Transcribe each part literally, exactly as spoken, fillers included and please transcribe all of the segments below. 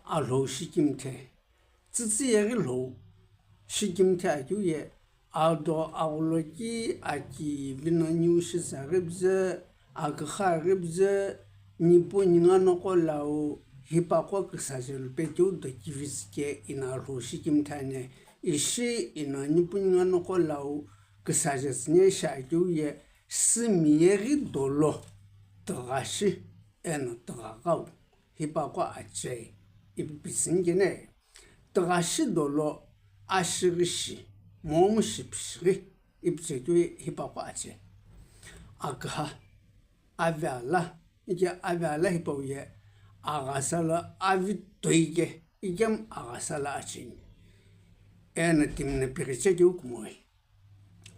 Alhou shikimthe. Tsütsü yeghi lhou shikimthe akeu ye, ado agholoki aki vino niu shisa ghipüzü, aküxa ghipüzü, nipu ninga noqo lau hipaqo küsaje lupe keu do kivitsü ke ino alhou shikimthe ane. Ishi ino nipu ninga noqo lau küsaje tsüni shi akeu ye, sümiyeghi dolo tüghashi eno tüghaghau hipaqo ache ipi pitsüni kene, tüghashi dolo ashighi shi, momu shi pishighi ipi che keu hipaqo ache. Aküha, avi ala, ike avi ala hipau ye aghasa lo avi toike, ikemu aghasa lo acheni. Eno timi no pighiche keu kumoi.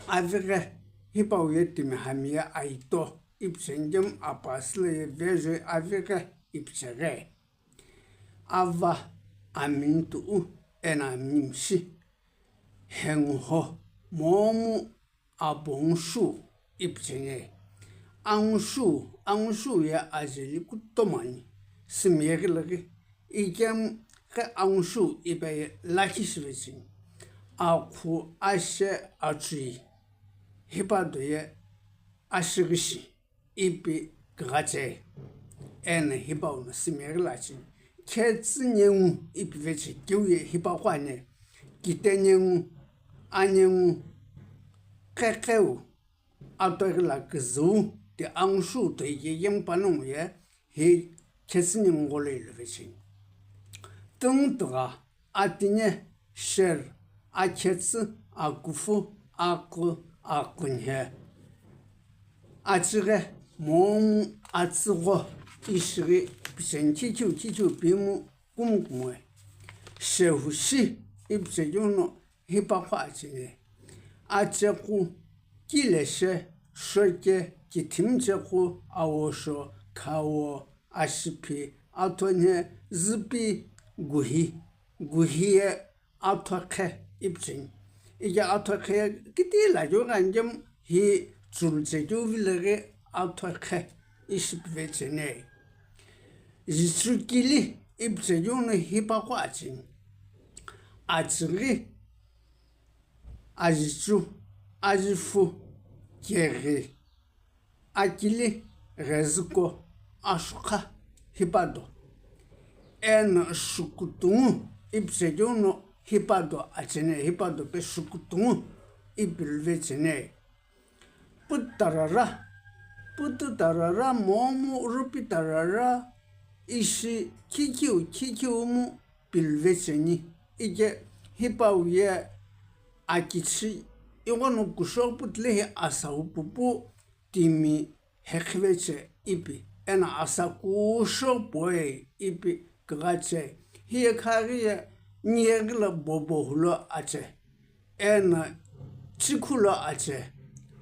Avighe hipau ye timi hami ye aito ipi che, ikemu apasü lo ye vejoi avighe ipi cheghe. Ava, amini tuqu eno amini mishi, henguho, momu, abongu shu ipi cheni. Angu shu, angu shu ye ajeli kutomo ani, sümiyeghi laghi, ikemu ghi angu shu ipi ye lakhi shive cheni. Akhu, ashe, atsui, hipado ye ashighi shi ipi kighache. Eno hipau no sümiyeghi lo acheni. Khetsü nengu ipi veche keu ye hipaqo ane. Kite nengu, anengu, qeqeu, atoghi lo kuzüu, ti angu shu toike ikemu panongu ye hi khetsü nengu gholo ilo vecheni. Tüngütügha, atine, sher, akhetsü, akufu, akü, akünhe, achighe, momu, atsügho, ishighi, picheni, khikhiu, khikhiu, pimu, kumu, kumoi. Shehushi ipi che keu no hipaqo acheni. Achekhu, kileshe, shoke, kithimi chekhu, awosho, khawo, ashiphi, athonhe, züpi, guhi, guhi ye athokhe ipi cheni. Ike athokhe ye kiti lakhi ghi ani, ikemu hi tsulu che keu vilo ghi athokhe ishi pive cheni. Zichukili ipi che keu no hipaqo acheni. Achighi, azichu, azifu, keghi, akili, ghezüko, ashukha, hipado. Eno shukutungu ipi che keu no hipado acheni, hipado pe shukutungu ipi luve cheni. Putarara, pututarara, momu rupitarara, ishi khikhiu, khikhiumu piluve cheni. Ike hipau ye akichi ighono kusho putile hi asau pupu timi hekhiveche ipi, eno asa kusho poi ipi kighache. Hiye khaghi ye niyeghi lo bobo hulo ache, eno chikhu lo ache,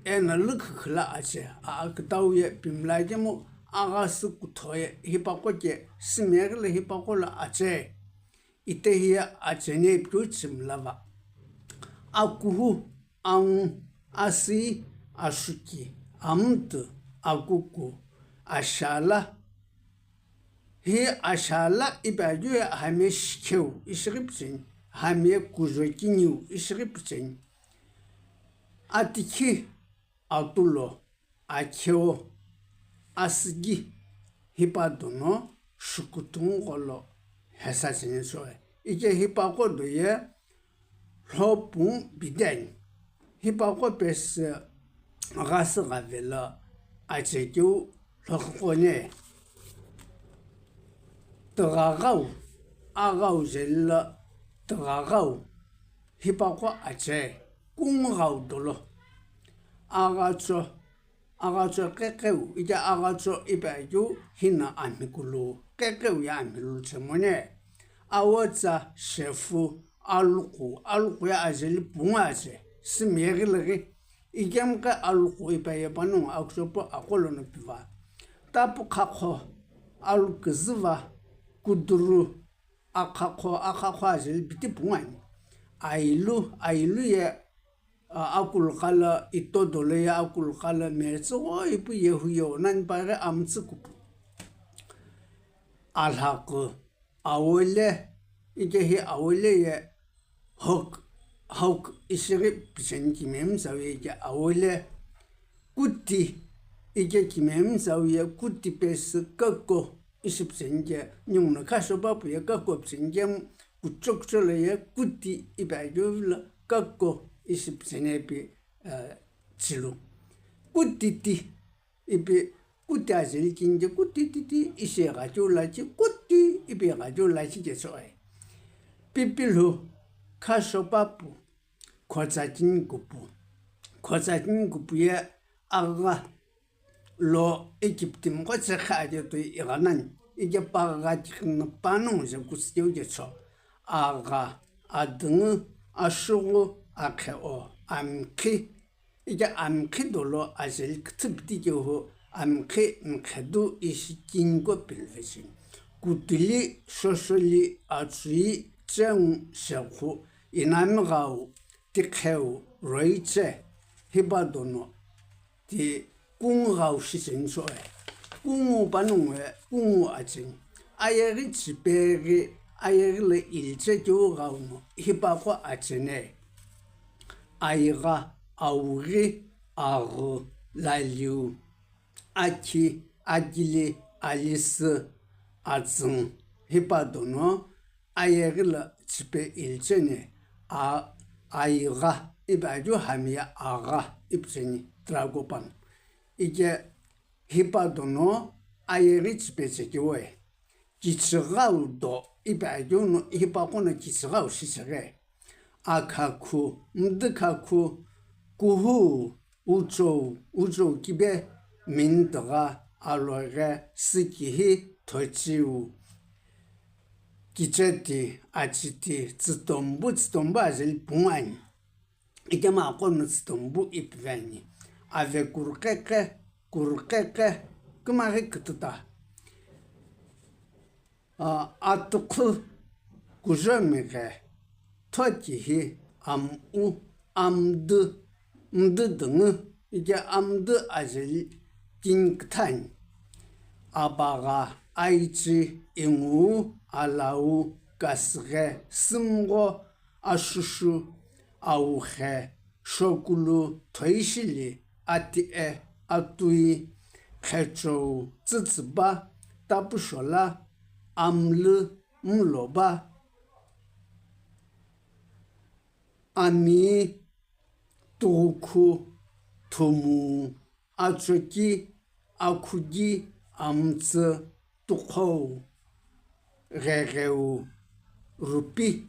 eno lükhükhu lo ache, a akütau ye pimla ikemu aghasü kutho ye hipaqo ke sümiyeghi lo hipaqo lo ache. Itehi ye acheni ipi keu chimla va. Akuhu, angu, asüi, ashuki, amütü, akuku, ashala. Hi ashala ipi akeu ye hami ye shikheu ishighi picheni, hami ye kujo kiniu ishighi picheni. Atikhi, atulo, akheo, asüghi, hipado no shukutungu gholo hesa cheni shoe. Ike hipaqo do ye lhopungu pideni. Hipaqo pesü ghasü ghave lo achekeu lhoqhüqo ne. Tüghaghau, aghau jeli lo tüghaghau hipaqo ache, kungu ghau dolo. Aghacho, aghacho qeqeu, ike aghacho ipi akeu hino amhikulu, qeqeu ye amhilulu chemone. Awotsa, shefu, aluqu, aluqu ye ajeli pungu ache, sümiyeghi laghi. Ikemu ghi aluqu ipi ye panongu akuchopu aqo lono piva. Tapu khaqho, aluküzüva, kuduru, akhaqho, akhaqho ajeli piti pungu ani. Ailu, ailu ye, a, akulukha lo, ito dolo ye akulukha lo, metsügho ipu yehu yo nani paghi amtsükupu. Alhaqu, awole, ike hi awole ye hok, hok ishi ghi picheni kimemtsau ye ike awole, kuti, ike kimemtsau ye kuti pesü kako ishi picheni ke, ninguno khasho papu ye kako picheni ke, kucho kucho lo ye kuti ipi akeu lo kako ishi picheni ipi, eh, chilu. Kutiti ipi kuti ajeli kini ke kutititi ishi ighakeu lakhi kuti ipi ighakeu lakhi ke choi. Pipilhu khasho papu khotsa kini kupu. Khotsa kini kupu ye agha lo ikiptimi qo chekha aketo ighanani, ike pagha tikhina panongu je kutsükeu kecho, agha, adüngü, ashughu, akheo, amkhi, ike amkhi dolo ajeli küthü piti kehu, amkhi mkhedu ishi kiniko pilvecheni. Kutili, shosholi, atsui, chengu, shekhu, inami ghau, tikheu, roiche, hipa dono, ti kungu ghau shicheni shoe. Kungu panongu ye kungu acheni. Ayeghi chipeghi, ayeghi lo ilichekeu ghau no hipaqo achene. Aigha, aughi, aghü, laliu, akhi, akili, alisü, atsüng, hipa dono, ayeghi lo chipe ilicheni, a, aigha, ipi akeu hami ye agha ipicheni, Drago pano. Ike hipa dono ayeghi chipe chekeu we. Kichighau do ipi akeu no hipaqo no kichighau shicheghi. Akhakhu, mdükhakhu, kuhu, uchou, uchou kibe, mintugha, aloghe, sükihi, thochiu, kicheti, achiti, tsütombu, tsütombu ajeli pungu ani. Ikemu aqo no tsütombu ipive ani. Ave kuruqeqe, kuruqeqe, kümaghi kütüta. A, atukhu, kuzomighe, thokihi, amu, amdü, mdüdüngü, ike amdü ajeli kini küthü ani. Abagha, aichi, ingu, alau, kasüghe, sümgho, ashushu, awukhe, shokulu, thoishili, atiqe, atui, khechou, tsütsüba, tapushola, amlü, mloba, ami, tughukhu, thumu, achoki, akhugi, amtsü, tukhou, ghegheu, rupi,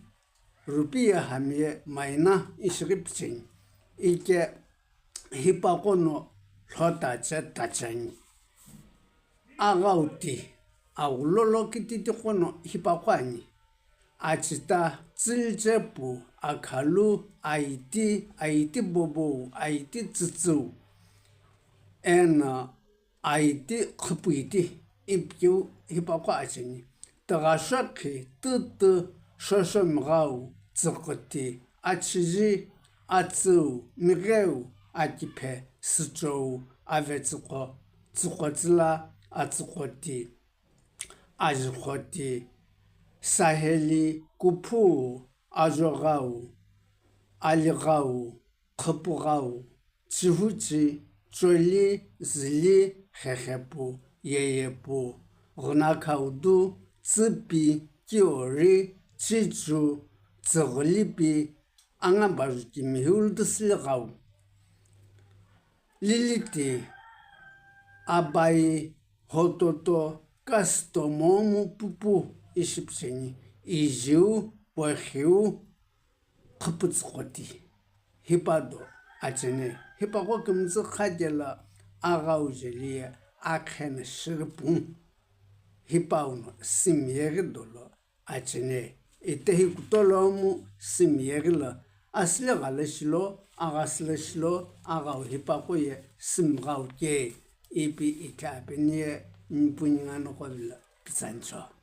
rupi ye hami ye maina ishi ghi picheni. Ike hipaqo no lhota che tacheni. Aghauti, aghulolo kititi qo no hipaqo ani. Achita, tsülichepu, akhalu, aiti, aiti bobou, aiti tsütsüu, eno aiti khüpuiti, ipikeu hipaqo acheni. Tüghashokhi, tütü, shoshomighau, tsüqüti, achiji, atsüu, migheu, akiphe, süchou, avetsüqo, tsüqotsüla, atsüqoti, ajüqhoti, saheli, kuphu, ajoghau, alighau, khüpughau, chihuchi, choli, zili, khekhepu, yeyepu, ghünakhaudu, tsüpi, kiori, chichu, tsüghülipi, angabaju kimihi uludusülighau. Liliti, abai, hototo, kasüto, momu, pupu, ishi picheni, ijiu, pokhiu, khüputsüqoti, hipado achene, hipaqo kümtsü khakelo aghau jeli ye akhe no shighi pungu, hipau no simi yeghi dolo achene, itehi kutolomu simi yeghi lo, asüli ghala shilo, aghasülo shilo, aghau hipaqo ye simighau ke, ipi ithi apeni ye nipuninga noqo vilo pitsanicho.